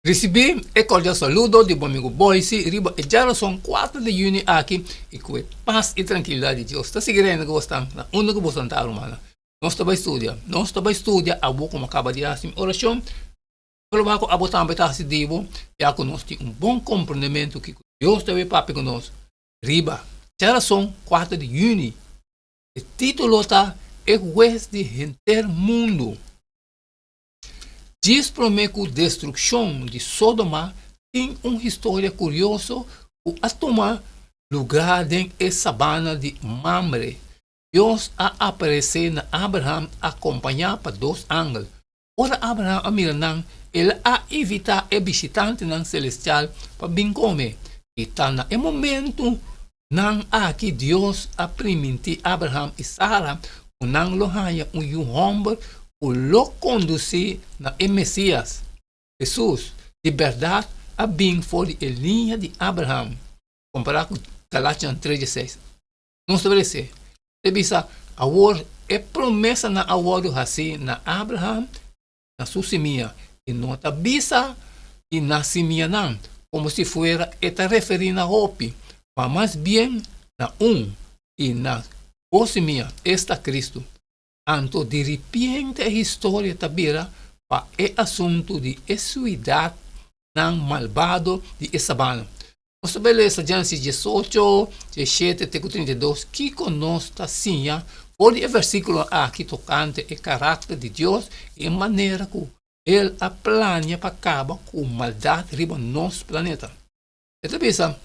Risibí e kordial saludo di bo amigu Boysi riba e djarason kuater di yüni aki i ku e pas i trankilidat di Dios ta sigui reina ku bos tan na unda ku boso ta rumannan. Nos ta bai studia, nos ta bai studia abo komo kaba di hasi mi orashon, proba ku abo tambe ta hasi di bo ya ku nos tin un bon komprendementu kiko Dios ta bai papia ku nos riba djarason kuater di yüni. E título ta E Hues di Henter Mundu. Djis promé ku destrukshon di Sodoma tin un historia kurioso ku a tuma lugá den e sabana di Mamre. Dios a aparesé na Abraham akompañá pa dos angel. Ora Abraham a mira nan, el a invitá e bishitantenan selestial pa bin kome. I ta na e momentu Nan aki Dios a primintí Abraham i Sara ku nan lo haña un yu hòmber ku lo kondusí na e Mesías. Hesus, di bèrdat, a bin for di e liña di Abraham, kompará ku Galatianan tres dieseis. Nos ta were esei. Ta bisa, Awor e promesanan a wòrdu hasí na Abraham na su simia, i no ta bisa i na simianan, komo si fuera e ta referí na hopi, ma mas bien na un, i na bo simia, esta Kristu. Anto diripiente e historia ta bira pa e asuntu di e siudatnan malbado di e sabana. Nos ta bai lesa Génesis diesocho, diesshete te ku 32. Kiko nos ta siña for di e versíkulonan aki tokante e karakter di Dios i e manera ku el a plania pa kaba ku maldat riba nos planeta? E ta bisa,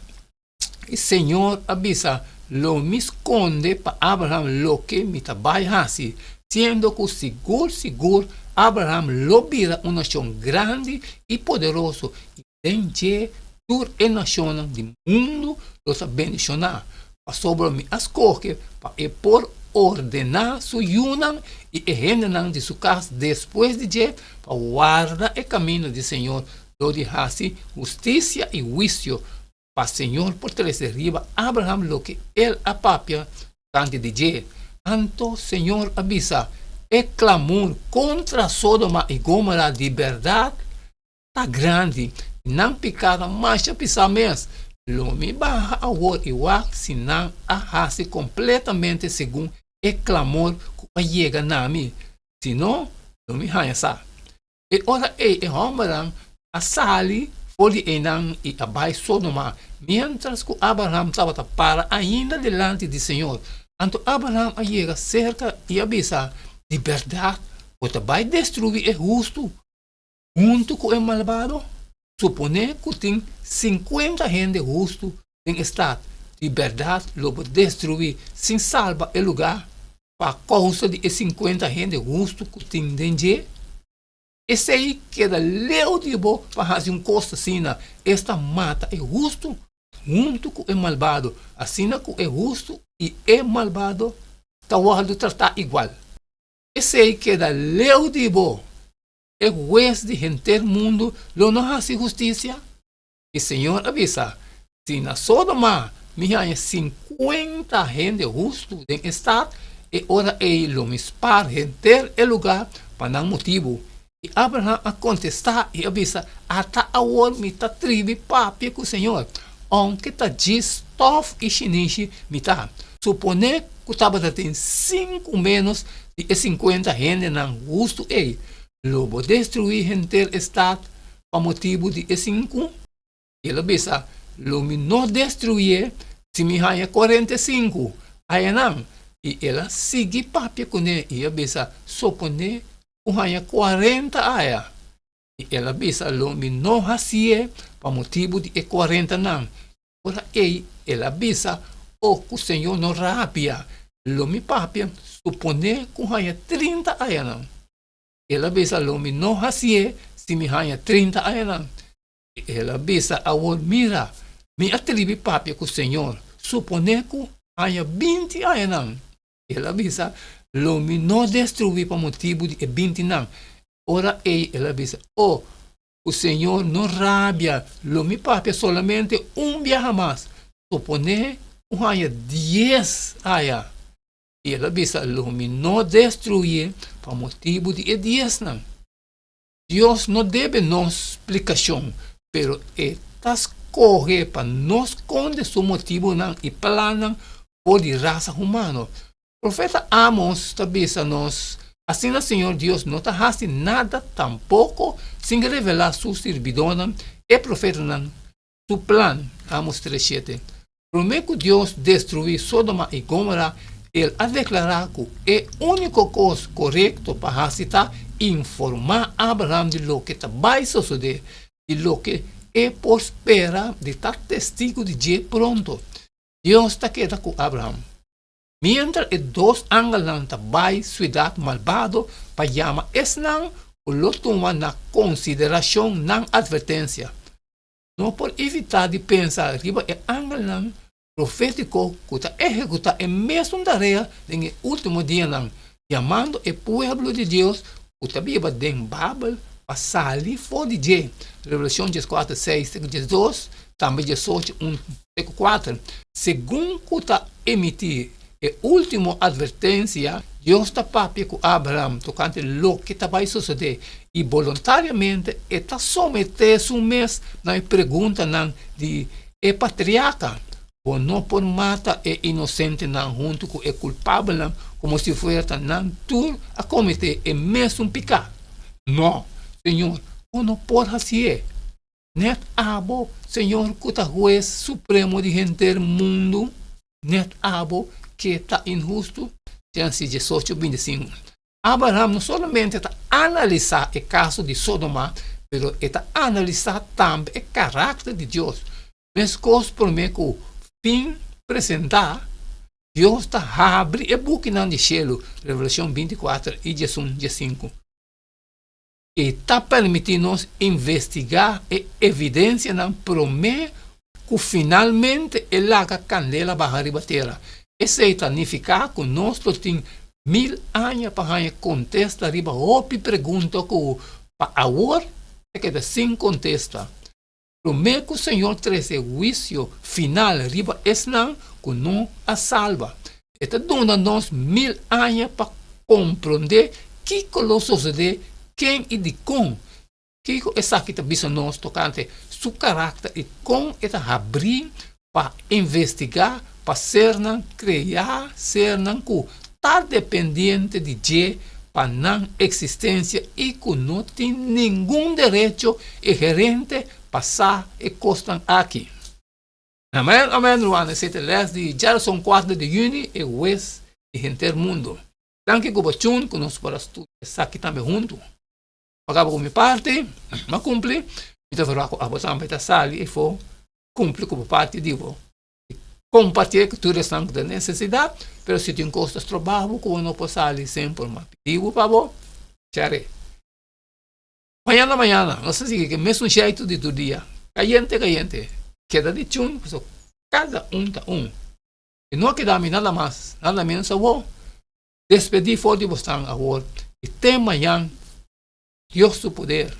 E Señor a bisa, Lo mi skonde pa Abraham loke mi ta bai hasi, siendo ku sigur sigur Abraham lo bira un nashon grandi i poderoso i Den dje tur e nashonnan di mundu lo ta bendishoná, pasobra mi a skohe pa e por ordená su yunan i e hendenan di su kas despues di dje pa warda e kaminda di Señor dor di hasi hustisia i huisio, pa Señor por trese riba Abraham loke el a papia tokante di dje. Anto Señor a bisa, E klamor kontra Sodoma i Gomora di bèrdat ta grandi i nan piká ta masha pisá mes. Lo mi baha awor i wak si nan a hasi kompletamente segun e klamor ku a yega na mi. Si no, lo mi haña sa. E ora ei e hòmbernan a sali for di einan i a bai Sodoma, miéntras ku Abraham tabata para ainda dilanti di señor. Anto Abraham a yega serka i a bisa, Di bèrdat bo ta bai destruí e hustu Huntu ku e malbado? Suponé ku tin sinkuenta hende hustu den e stat, di bèrdat lo bo destruí sin salba e lugá pa kousa di e sinkuenta hende hustu ku tin den dje? Esei keda leu di bo pa hasi un kos asina, esta mata e hustu huntu ku e malbado, asina ku e hustu i e malbado ta wòrdu tratá igual. Esei keda leu di bo! E Hues di henter mundu lo no hasi hustisia? I Señor a bisa, Si na Sodoma mi haña sinkuenta hende hustu den e stat, e ora ei lo mi spar henter e lugá pa nan motibu. I Abraham a kontestá i a bisa, Ata awor mi ta tribi papia ku Señor, ounke ta djis stòf i shinishi mi ta. Suponé ku tabata tin sinku ménos di e sinkuenta hendenan hustu ei, lo bo destruí henter e stat pa motibu di e sinku? El a bisa, Lo mi no destruyé si mi haña 45 ayanan. I el a sigui papia kuné i a bisa, Soponé ku haña 40 aya. I el a bisa, Lo mi no hasié pa motibu di e kuarentanan. Ora ei el a bisa, O ku Señor no rabia, lo mi papia suponé ku haña 30 añanan. El a bisa, Lo mi no hasié si mi haña 30 añanan. I el a bisa, Awor mira, mi a tribi papia ku Señor, suponé ku haña 20 añanan. El a bisa, Lo mi no destruí pa motibu di e bintinan. Ora ei el a bisa, O, ku Señor no rabia, lo mi papia solamente un biaha mas. Suponé ku haña dies aya. I el a bisa, Lo mi no destruí pa motibu di e diesnan. Dios no debe nos splikashon, pero e ta skohe pa no skonde su motibunan i plannan for di rasa humano. Profeta Amos ta bisa nos, Asina Señor Dios no ta hasi nada tampoko sin revelá su sirbidónan, e profetanan, su plan. Amos tres shete. Promé ku Dios destruí Sodoma i Gomora, el a deklará ku e úniko kos korekto pa hasi ta informá Abraham di loke ta bai sosodé i loke e por spera di ta testigu di dje pronto. Dios ta keda ku Abraham. Miéntras e dos angelnan ta bai siudat malbado pa yama esnan ku lo tuma na konsiderashon nan atvertensia, no por evitá di pensa riba e angelnan profétiko ku ta ehekutá e mesun tarea den e último dianan, yamando e pueblo di Dios ku ta biba den Babel pa sali for di dje, Revelashon dieskuater, seis te ku diesdos, tambe diesocho, un te ku kuater. Segun ku ta emití e último atvertensia, Dios ta papia ku Abraham tokante loke ta bai sosodé i boluntariamente e ta someté su mes na e preguntanan di e patriarka. Bo no por mata e inosentenan huntu ku e kulpabelnan komo si fuera ta nan tur a kometé e mesun piká. No, Señor, bo no por hasié. Nèt abo, Señor, ku ta Hues Supremo di henter mundu, nèt abo ke ta inhustu? Génesis diesocho, bintisinku. Abraham no solamente ta analisá e kaso di Sodoma, pero e ta analisá tambe e karakter di Dios. Meskos promé ku fin presentá, Dios ta habri e bukinan di shelu, Revelashon bintikuater i diesun diesinku. E ta permití nos investigá e evidensianan promé ku finalmente e laga kandela baha riba tera. Esei ta nifiká ku nos lo tin mil aña pa haña kontesta riba hopi pregunta ku pa awor ta keda sin kontesta. Promé ku Señor trese huisio final riba esnan ku no a salba, E ta duna nos mil aña pa komprondé kiko lo sosodé, ken i dikon. Kiko esaki ta bisa nos tokante Su karakter i kon e ta habrí pa investigá pa sernan kreá, sernan ku ta dependiente di dje pa nan eksistensia i ku no tin ningun derecho inherente pa sa e kosnan aki. Amen, amen, ruman, esei ta e les di djarason kuater di yüni, e hues di henter mundu. Danki ku bo tune ku nos por a studia esaki tambe huntu. Mi a kaba ku mi parti, mi a kumpli, mi ta verwagt ku abo tambe ta sali efo kumpli ku bo parti di bo. Kompartié ku tur esnan ku ta nesesidat, pero si tin kos ta stroba bo ku bo no por sali semper, mi a pidi bo pa bo share. Mañana mañana nos ta sigui ku e mesun sheitu di tur dia, kayente kayente, keda di chun pasobra kada un ta un. I no a keda mi nada mas, nada menos awor. Despedí for di bosnan awor i te mañan, Dios su poder.